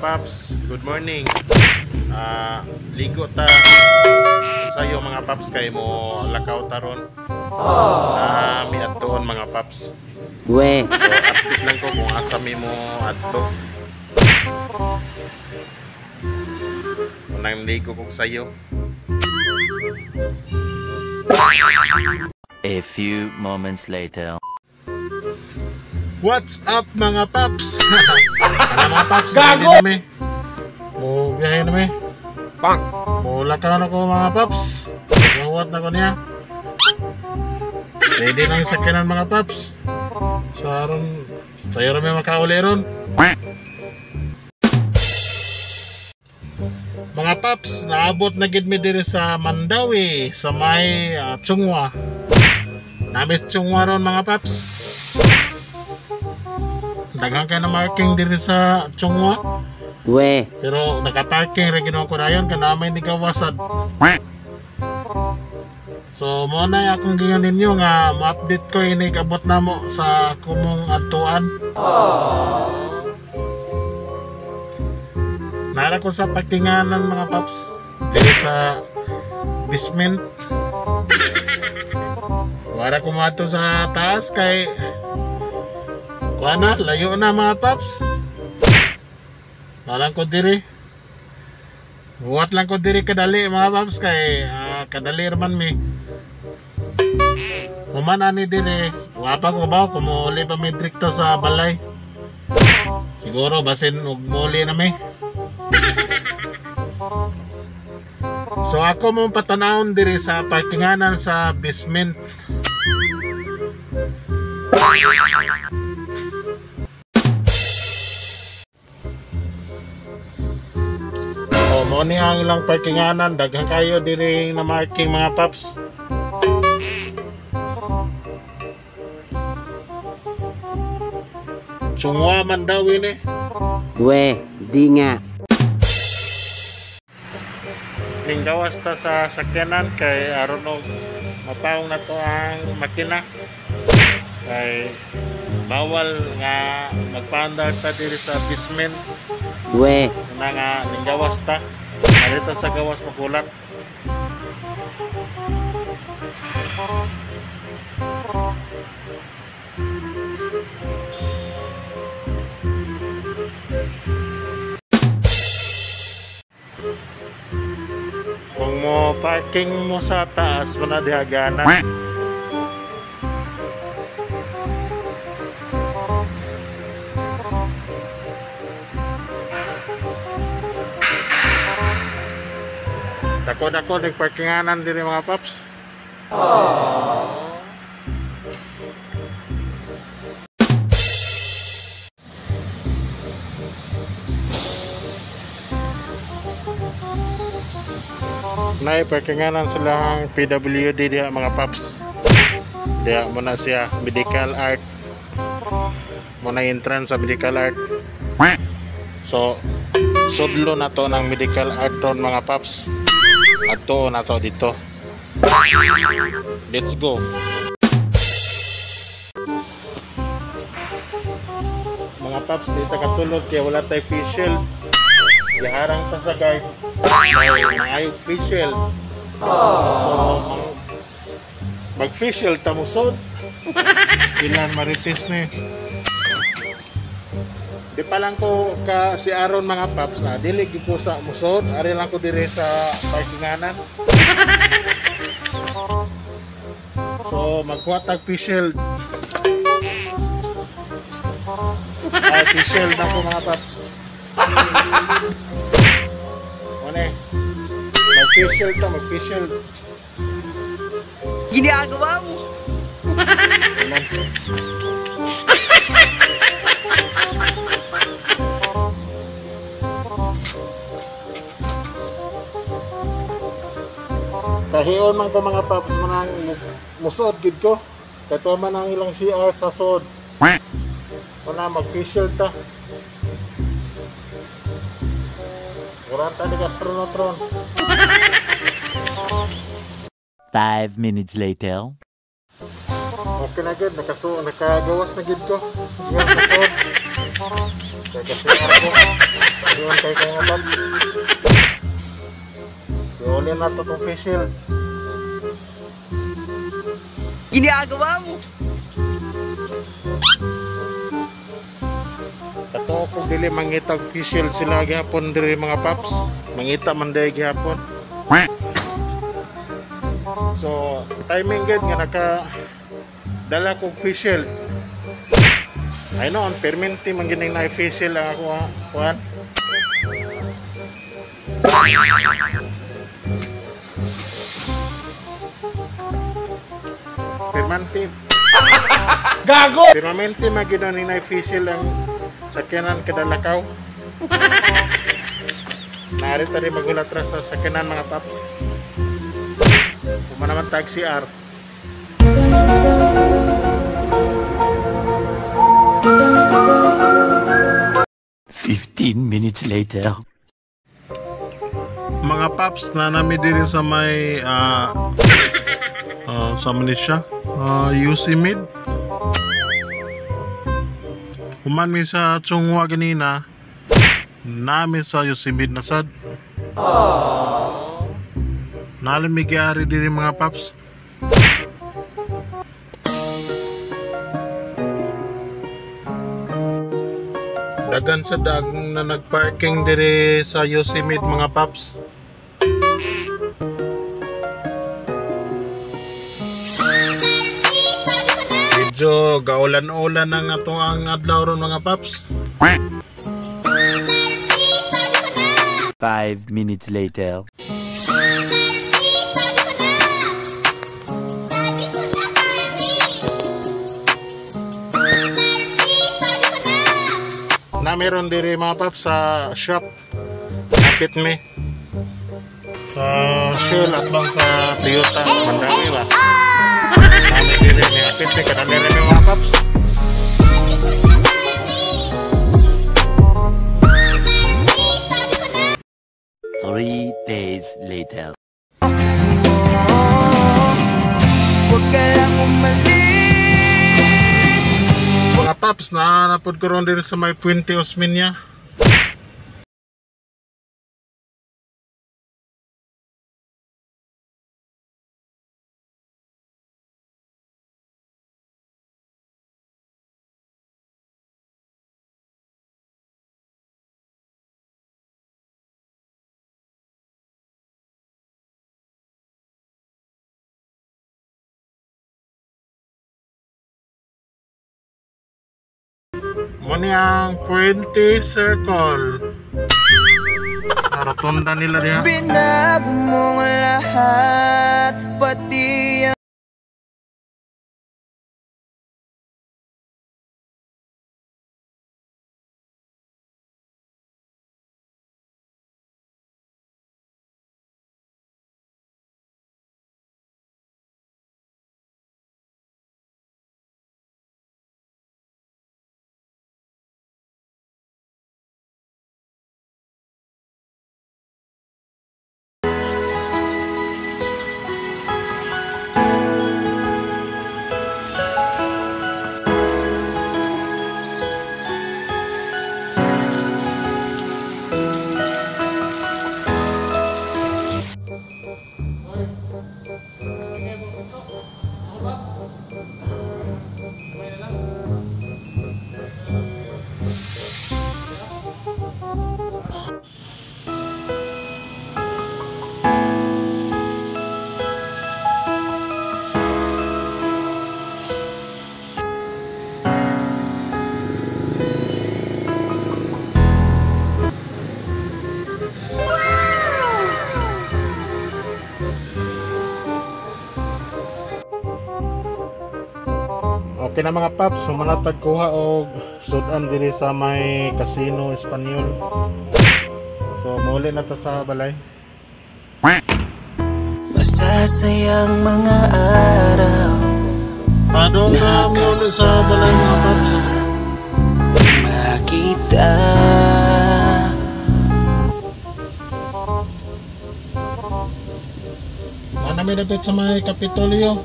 Paps, good morning. Ligo ta sayo mga paps kay mo lakaw taron. Mi adtoon mga paps. We. So update lang ko kung asa mi mo adto. Unang ligo kog sayo. A few moments later. What's up mga paps? Ano mga paps? Gago! Mo biyahe na mi. Pang! Mo lakaw na ko mga paps. Gahuwat na ko niya. Ready lang sakyanan mga paps. So aron sayo ra may makauli ron. Mga paps, naabot na gid mi diri sa Mandaue sa may Chunghwa. Namis Chunghwa ron mga paps. Daghan kay na marking diri sa Chunghwa. We. Pero nakaparking ra gid ko dayon kana may nigawasad. So mo na akong gingan ninyo nga ma-update ko inig abot namo sa kumong adtuan. Nara ko sa parkinganan mga paps diri sa basement. Wara ko moadto sa taas kay kuha na, layo na mga paps. Nalang ko diri. Buhat lang ko diri kadali mga paps kay kadali raman mi. Human ani diri, wapa ko ba kumuuli pa mi direkto sa balay. Siguro basin og muli na mi. So ako mong patanawon diri sa parkinganan sa basement. Oh, mo ni ang ilang parkinganan, daghan kayo diri na marking mga paps. Chunghwa man daw ini. We, di nga. Ning gawas ta sa sakyanan kay aron og mapawong na to ang makina. Kay bawal nga magpaandar ta diri sa basement. We. Na nga ning gawas ta. Narito sa gawas magulat. Kung mo parking mo sa taas mo na dihagana. Dako-dako nagparkinganan diri mga paps. Nay parkinganan silang PWD diha mga paps. Diha mo na siya medical art. Mo na entrance sa medical art. So sudlo na to ng medical art ron mga paps. Ato na to dito. Let's go. Mga paps, dito kasulod kaya wala tayo face shield. Giharang ta sa guard. Ay, face shield. So mag face shield ta musod. Ilan marites ni. Di pa lang ko ka si Aaron mga paps, dili gyud ko sa musod, ari lang ko dire sa parkinganan. So magkuha tag face shield. Ay, face shield na ko mga paps. One. Mag face shield ta, mag face shield. Ginagawa mo. Kahiyon man ko mga paps manang musuot gid ko. Kato man ang ilang CR sa sod. Una mag face shield ta. Muranta ni astronaut ron. 5 minutes later. Okay na gid, nakagawas na gid ko. Ingat sa sod. Kaya kasi ako. Doon kayo kayo mga paps. Iuli na ito itong face shield. Ginagawa mo. Kato kung dili mangita og face shield sila gihapon diri mga paps. Mangita man diri gihapon. So timing gid nga naka dala kog face shield. Ay noon permanente man gining na face shield ang ako kuan. Permanente. Gago! Permanente man gid ni na face shield ang sakyanan kada lakaw. Narito rin magulat ra sa sakyanan mga paps. Kuma naman tag CR. 15 minutes later. Mga paps, nanami diri sa may sa man siya, UC Mid. Human mi sa Chunghwa ganina, nami sa UC Mid na sad. Nalami gyari diri mga paps. Dagan sa dag na nagparking diri sa UC Mid mga paps. Medyo gaulan-ulan ang ato ang adlaw ron mga paps. 5 minutes later. Na meron diri mga paps sa shop. Kapit mi. Sa Shell at bang sa Toyota Mandawi ba? Nami diri ni kapit mi kada diri mi mga paps. 3 days later. Huwag ka lang umalis. Mga paps, naanapod ko ron diri sa may Puente Osmeña. Mo ni ang Puente Circle. Rotonda nila diha. Binago mo ang lahat, pati ang Okay na mga paps, humanatag kuha og sudan diri sa may Casino Espanyol. So muli na ta sa balay. Masasayang mga araw. Padong na muli sa balay mga paps. Makita. Nami dapit sa may Kapitolyo.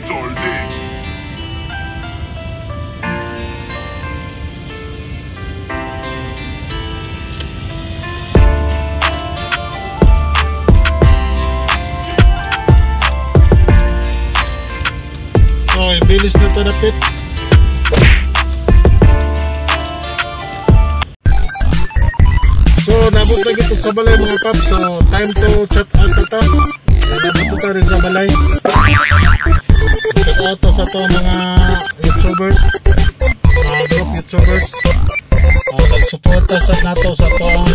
Soldi. So, ibilis na ito napit. So, nabot na gito sa balay, mga paps. So, time to chat out na ta. Nabot ta rin sa balay. Chat out ta sa to mga YouTubers. Mga group YouTubers. Nagsuporta sa nato sa toang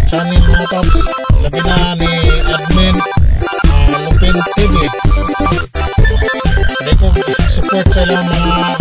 channel, mga paps. Labi na ni admin Lupin TV. Hindi ko support sa ilang mga